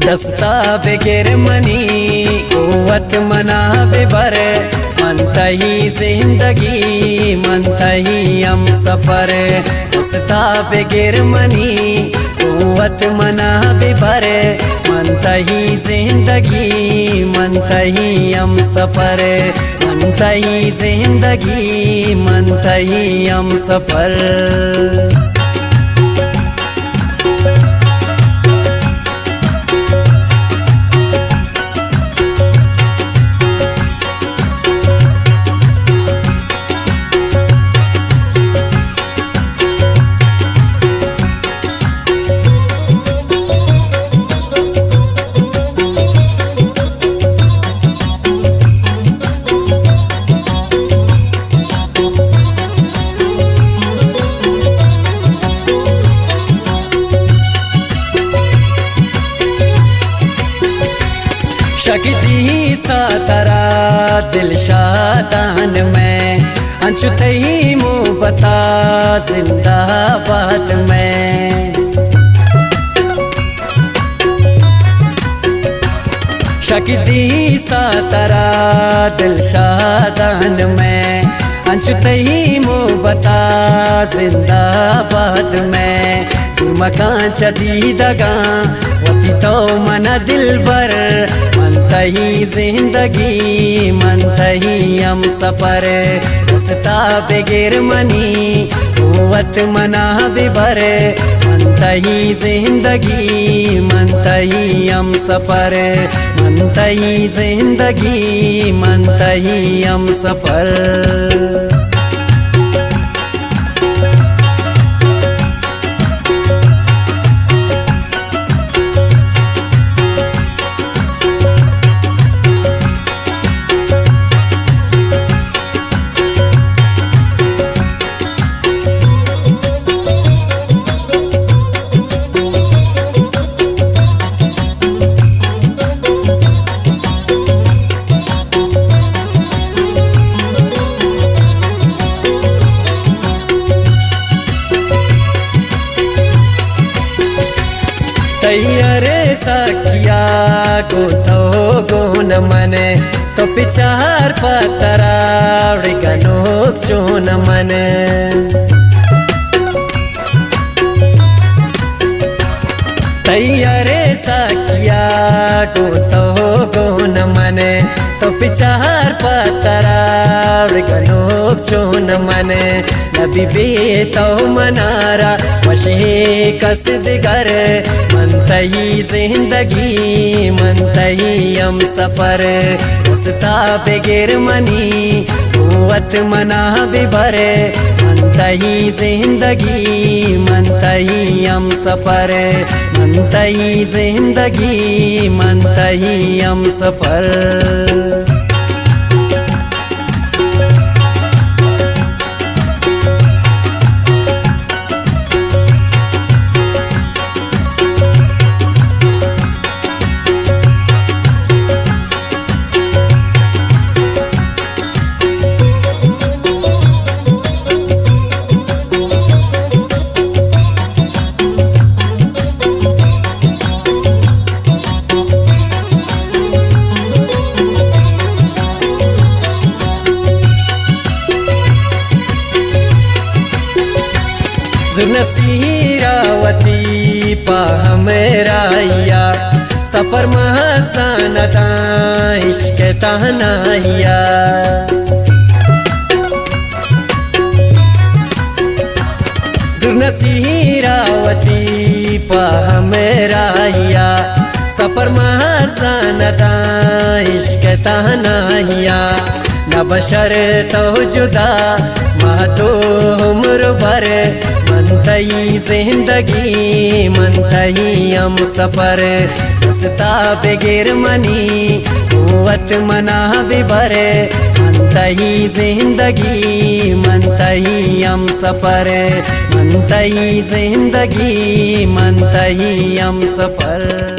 دستا بگر منی، قوت منا ببر، من تئی زندگی، من تئی ہمسفر۔ دستا بگر منی، قوت منا ببر، من تئی زندگی، من تئی ہمسفر، من تئی زندگی، من تئی ہمسفر۔ شک دیستا ترا دلشادان میں، انچو تئی محبتا زندہ باد میں۔ شک دیستا ترا دلشادان میں، انچو تئی محبتا زندہ باد میں۔ دور مکاں چہ دیدگاں وتی تو من دلبر، من تئی زندگی، من تئی ہمسفر۔ دستا بگر منی، قوت منا ببر، من تئی زندگی، من تئی ہمسفر، من تئی زندگی، من تئی ہمسفر۔ تئی ارے سکیا گوں تو گون من، تو پچار پہ ترا وڑ گنوک چون من۔ تئی ارے سکیا گوں تو گون من، تو پچار پہ ترا وڑ گنوک چون من۔ نبی بے تو منارا وشے کس دگر، من تئی زندگی، من تئی ہمسفر۔ دستا بگر منی، قوت منا ببر، من تئی زندگی، من تئی ہمسفر، من تئی زندگی، من تئی ہمسفر۔ زور نصیرا وتی پہ ہمراہیا، سفر مہ زانتاں عشق تہناہیا۔ زور نصیرا وتی پہ ہمراہیا، سفر مہ زانتاں عشق تہناہیا۔ نہ بشر تو جدا مہ تو عمر بر، من تئی زندگی، من تئی ہمسفر۔ دستا بگر منی، قوت منا ببر، من تئی زندگی، من تئی ہمسفر، من تئی زندگی، من تئی ہمسفر۔